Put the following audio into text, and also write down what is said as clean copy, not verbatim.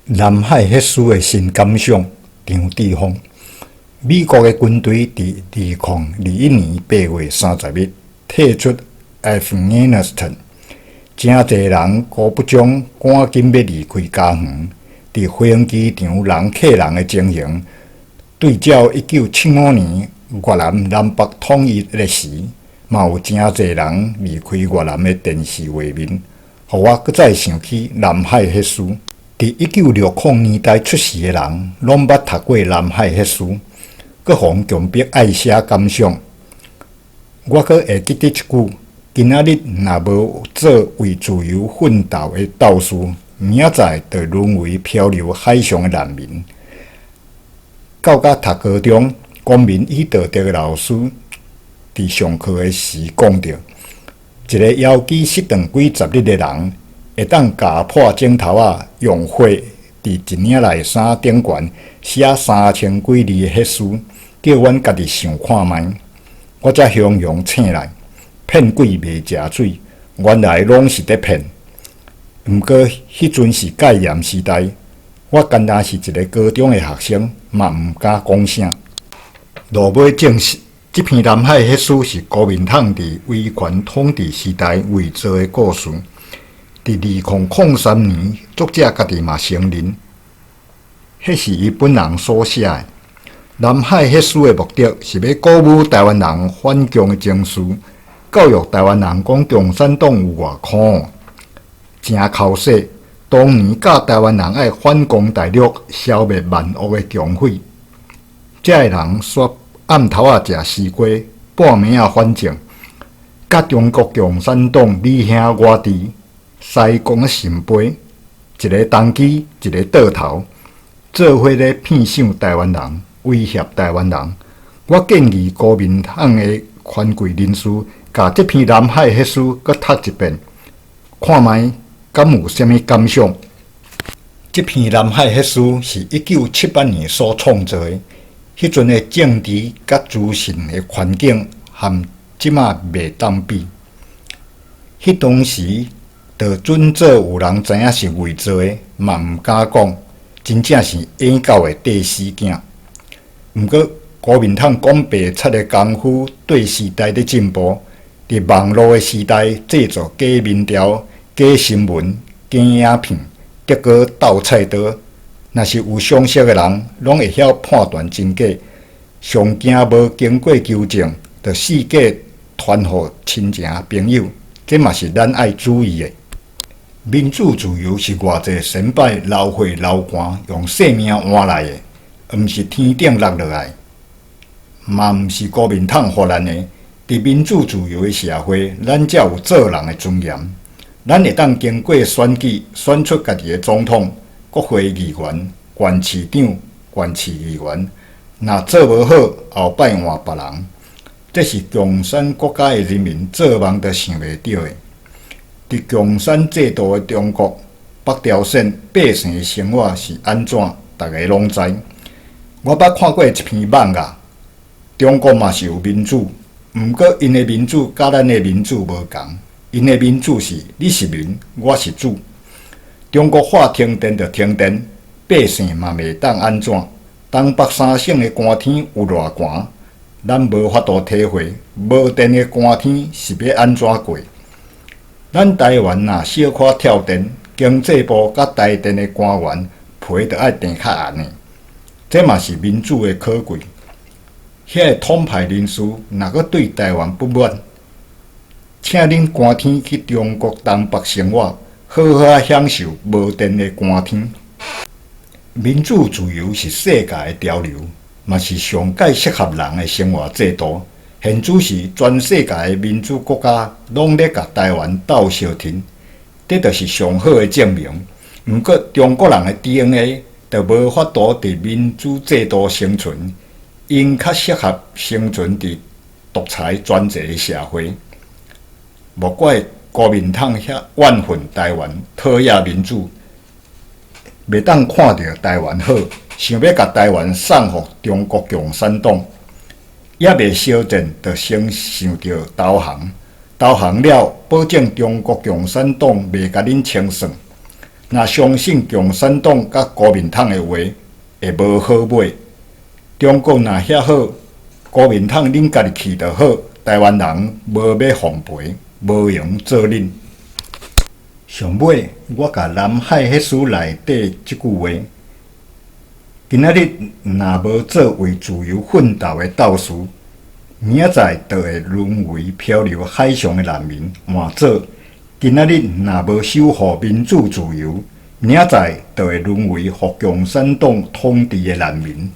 南海彼事的新感想，張智峰。美國的軍隊佇2021年8月30日退出 Afghanistan，誠濟人高不將趕緊欲離開家園。佇飛行機場人客人的情形，對照1975年越南南北統一的時，嘛有誠濟人離開越南的電視畫面，予我閣再想起南海彼事。佇1960年代出世的人，攏捌讀過南海彼事，閣予人強迫愛寫感想。我閣會記得一句：今仔日若無做為自由奮鬥的鬥士，明仔載就淪為漂流海上的難民。到甲讀高中，公民與道德的老師佇上課的時講著：一個枵飢失頓幾十日的人，會當咬破指頭仔，用火佇一領內衫頂懸寫三千幾字的彼詩，叫阮家己想看覓。我才雄雄醒來，騙鬼袂食水，原來攏是咧騙。毋過彼陣是戒嚴時代，我干焦是一个高中的學生，嘛毋敢講啥。落尾證實，這篇南海彼事是國民黨佇威權統治時代偽造的故事。佇2003年，作者家己嘛承認，彼是伊本人所寫的。南海彼事的目的是欲鼓舞台灣人反共的情緒，教育台灣人講共產黨有偌可惡，誠剾洗。當年教台灣人愛反攻大陸、消滅萬惡的共匪，這个人煞暗頭仔食西瓜，半暝仔反正，佮中國共產黨你兄我弟，西公聖杯，一个動機，一个倒頭，做伙咧騙想台灣人，威脅台灣人。我建議國民黨的權貴人士，共這篇南海彼事閣讀一遍，看覓敢有啥物感想？這篇南海彼事是1978年所創作的，彼陣的政治佮資訊的環境，和這馬袂當比。彼當時，就準做有人知影是偽造的，嘛毋敢講，真正是演狗會綴死囝。毋過國民黨講白賊的功夫綴時代咧進步，佇網路的時代製作假民調、假新聞、假影片，結果鬥菜刀。若是有常識的人，攏會曉判斷真假。上驚無經過求證，就四界傳予親情朋友，這嘛是咱愛注意的。民主自由是偌濟先輩流血流汗用性命換來的，毋是天頂落落來，嘛毋是國民黨予咱的。佇民主自由的社會，咱才有做人的尊嚴。咱會當經過選舉選出家己的總統、國會議員、縣市長、縣市議員。若做無好，後擺換別人。這是共產國家的人民做夢都想袂著的。佇共產制度的中國，北朝鮮百姓的生活是按怎，逐个攏知。我捌看過一篇網頁，中國嘛是有民主，毋過𪜶的民主佮咱的民主無仝。𪜶的民主是你是民，我是主。中國喊停電就停電，百姓嘛袂當按怎。東北三省的寒天有偌寒，咱無法度體會。無電的寒天是欲按怎過？咱台灣若小可跳電，經濟部佮台電的官員皮著愛扚較硬的。這嘛是民主的可貴。遐个統派人士若閣對台灣不滿，請恁寒天去中國東北生活，好好仔享受無電的寒天。民主自由是世界的潮流，嘛是上蓋適合人的生活制度。現此時，全世界的民主國家攏咧共台灣鬥相挺，這就是上好的證明。毋過，中國人的 DNA 就無法度佇民主制度生存，𪜶較適合生存佇獨裁專制的社會。莫怪國民黨遐怨恨台灣，討厭民主，袂當看著台灣好，想欲共台灣送予中國共產黨。猶未相戰，就先想著投降。投降了，保證中國共產黨袂共恁清算。若相信共產黨佮國民黨的話，會無好尾。中國若遐好，國民黨恁家己去就好，台灣人無欲奉陪，無閒做恁。上尾，我共南海彼書內底這句話：今仔日若無做為自由奮鬥的鬥士，明仔載就會淪為漂流海上的難民。換做今仔日若無守護民主自由，明仔載就會淪為予共產黨統治的難民。